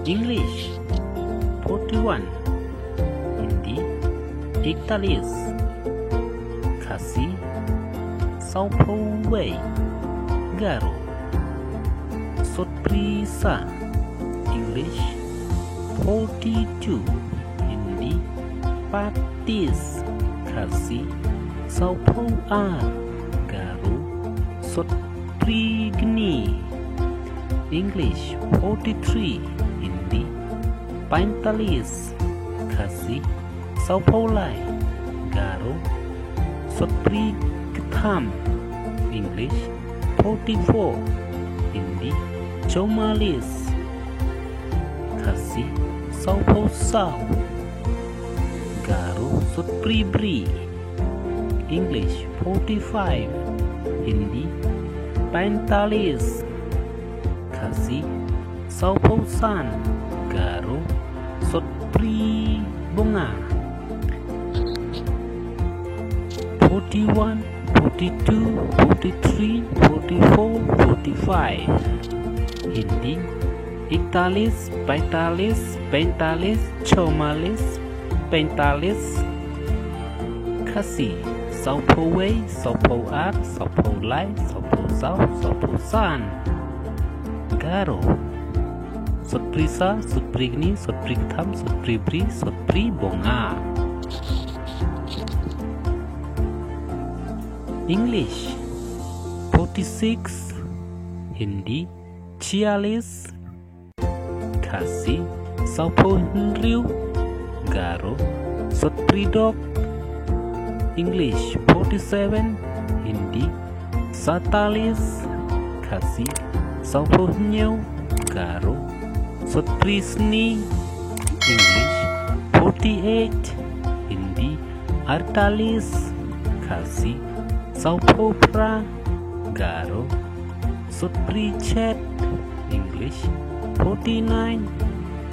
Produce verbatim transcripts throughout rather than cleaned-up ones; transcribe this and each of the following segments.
English, forty-one. Hindi, iktalis. Khasi, sawphew wei. Garo, sutpri sa. English, forty-two. Hindi, patis. Khasi, sawphew ar. Garo, sutpri gni. English, forty-three. Hindi, paintalis. Khasi, sawphew lai. Garo, sutpri ktham. English, forty-four. Hindi, choumalis. Khasi, sawphew saw. Garo, sutpri bri. English, forty-five. Hindi, paintalis. Khasi, sawphew san. Garo, sutpri bonga. Forty-one, forty-two, forty-three, forty-four, forty-five. Hindi, iktalis, paintalis, paintalis, choumalis, paintalis. Khasi, sawphew wei, sawphew ar, sawphew lai, sawphew saw, sawphew san. Garo, sutpri sa, sutpri gni, sutpri ktham, sutpri bri, sutpri bonga. English, forty-six. Hindi, chialis. Khasi, sawphew hynriew. Garo, sutpri dok. English, forty-seven. Hindi, satalis. Khasi, sawphew hynñiew. Garo, sutpri sni. English, forty-eight. Hindi, artalis. Khasi, sawphew phra. Garo, sutpri chet. English, forty-nine.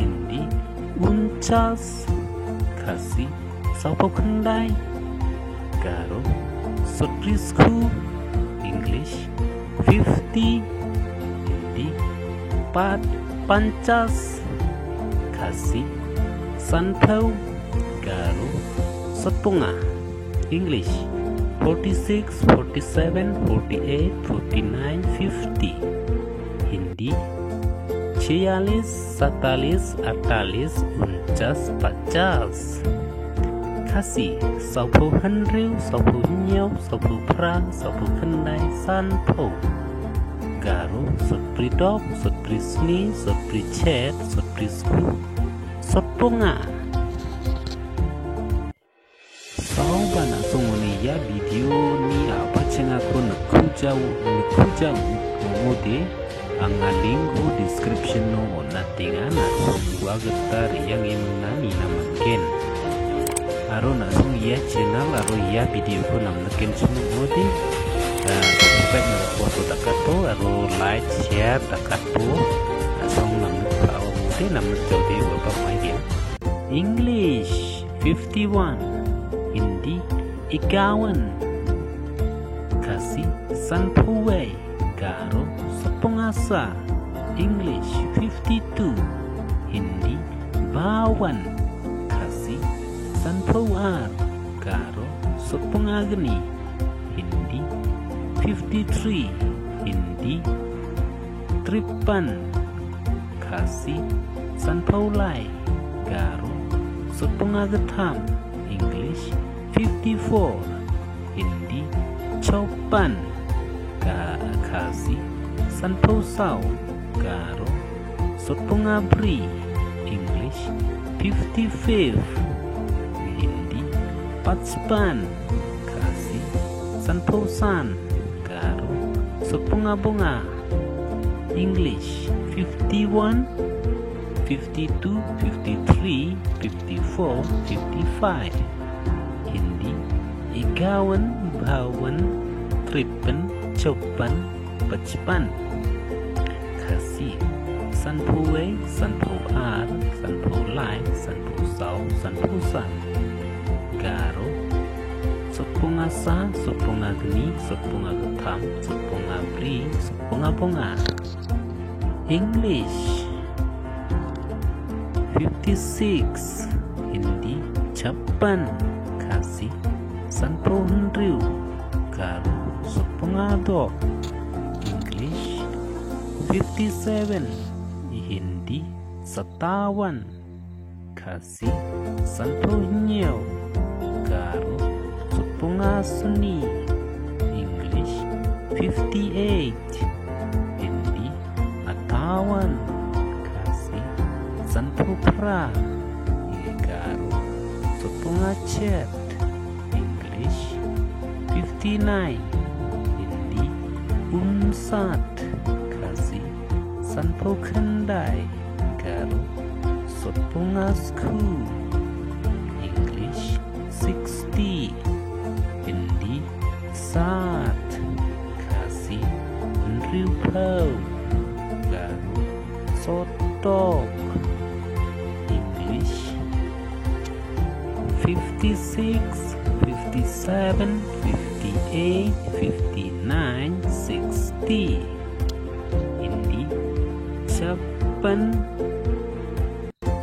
Hindi, unchas. Khasi, sawphew khyndai. Garo, sutpri skhu. English, fifty. Hindi, pat panchas. Khasi, sanphew. Garo, sutphra nga. English, forty-six, forty-seven, forty-eight, forty-nine, fifty. Hindi, chialis, satalis, artalis, unchas, pachas. Khasi, sawphew hynriew, sawphew hynñiew, sawphew phra, sawphew khyndai, sanphew. Garo, sutpri dok, sutpri sni, sutpri chet, sutpri skhu, sutphra nga. Saw ba na song ne ïa video ni a ba chena ko na khujaw na khujaw mo de anga link ko description no na tinga na song wa getar yang em na ni na mangken. Aro na song ïa channel aro ïa video ko nam na ken chuma mo de. Subscribe na ko to takat to aro like share takat to. Na song nam na ko mo de nam na ko de wa ba mai de. English, fifty-one. Hindi, ikawan. Khasi, sanphew wei. Garo, sutphra nga sa. English, fifty-two. Hindi, bawan. Khasi, sanphew ar. Garo, sutphra nga gni. Hindi, fifty-three. Hindi, trippan. Khasi, sanphew lai. Garo, sutphra nga ktham. English, fifty-four. Hindi, choppan. Ka-, Khasi, sanphew saw. Garo, sutphra nga bri. English, fifty-five. Hindi, pachpan. Khasi, sanphew san. Garo, sutphra nga bonga. English, fifty-one, fifty-two, fifty-three, fifty-four, fifty-five. Hindi, ikawan, bawan, trippan, choppan, pachpan. Khasi, sanphew wei, sanphew ar, sanphew lai, sanphew saw, sanphew san. Garo, sutphra nga sa, sutphra nga gni, sutphra nga ktham, sutphra nga bri, sutphra nga bonga. English, Fifty six, Hindi, chappan. Khasi, sanphew hynriew. Garo, sutphew nga dok. English, fifty seven. Hindi, satawan. Khasi, sanphew hynñiew. Garo, sutphew nga sni. English, fifty eight. Hindi, atawan. Khasi, sanphew phra. Garo, sutphew nga chet. English, fifty nine. Hindi, unsat. Khasi, sanphew khyndai. Garo, sutphew nga skhu. English, sixty. Hindi, sat. Khasi, hynriewphew. Garo, sotok. English, fifty six, fifty seven, fifty eight, fifty nine, sixty. Hindi, chappan,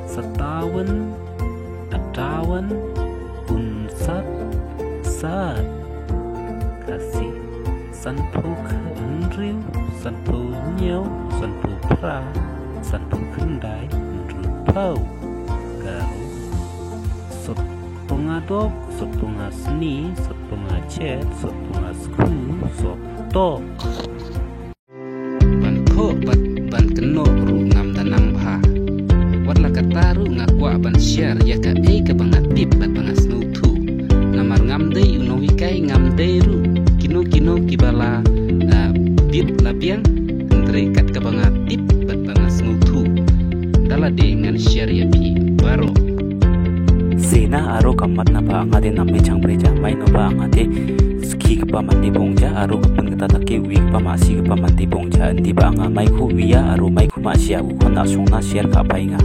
satawan, atawan, unsat, sat. Khasi, sanphew hynriew, sanphew hynñiew, sanphew phra, sanphew khyndai, hynriewphew. Garo, sutphew nga dok, sutphew nga sni, sutphew nga chet, sutphew nga skhu, sotok. Ban thoh bad ban kynnoh ruh ngam da nang bha. Wat la katta ruh nga kwah ban share ïa kaei kaba nga tip bad ba nga sngewthuh. Namar ngam dei u nonghikai, ngam dei ruh kino kino kiba la, ah, bit la biang, hynrei kat kaba nga tip bad ba nga sngewthuh, da lade ngan share ïa phi baroh. Sena aro ka mat na ba nga de nam me chang bre ja mai no ba nga de ski ka pa man de bong ja aro ka pun ka ta ta ke wi ka pa ma si ka pa man de bong ja ndi ba nga mai khu wi ya aro mai khu ma si ya u khon na song na share ka pai nga.